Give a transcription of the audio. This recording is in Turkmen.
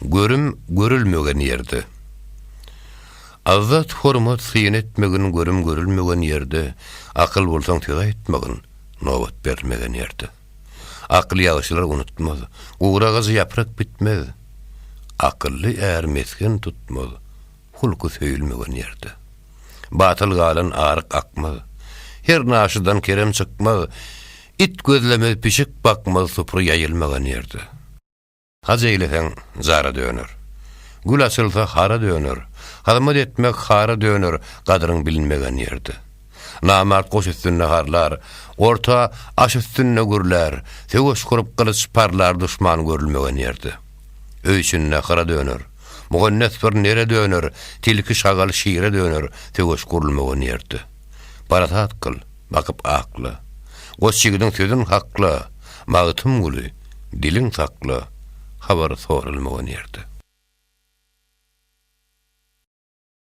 Görüm görülmegen ýerde. Yzzat hormat syn etmegin görüm görülmegen ýerde, akyl bolsaň söz aýtmagyn, nobat berilmegen ýerde. Akyl ýagşylar unutmaz, gury agajy ýaprak bitmez. Akylly är mesgen tutmaz, hulky söýülmegen ýerde. Batyl galan aryk akmaz. Her naşydan kerem çykmaz, it gözlemez, pişik bakmaz supry ýaýylmagan ýerde. Haj eýleseň, jara döner. Gül açylsa, hara döner. Hyzmat etmek hara döner, gadyryň bilinmegen ýerde. Namart goş üstünde harlar, orta aş üstünde gürlär, söweş gurup gylyç parlar duşman görülmegen ýerde. Öý içinde hyra döner. Muhannes bir nere döner, tilki şagal şire döner, söweş gurulmagan ýerde. Parasat kyl, bakyp akla. Goç ýigidiň sözün hakla, Magtymguly, diliň sakla, habar soralmagan ýerde.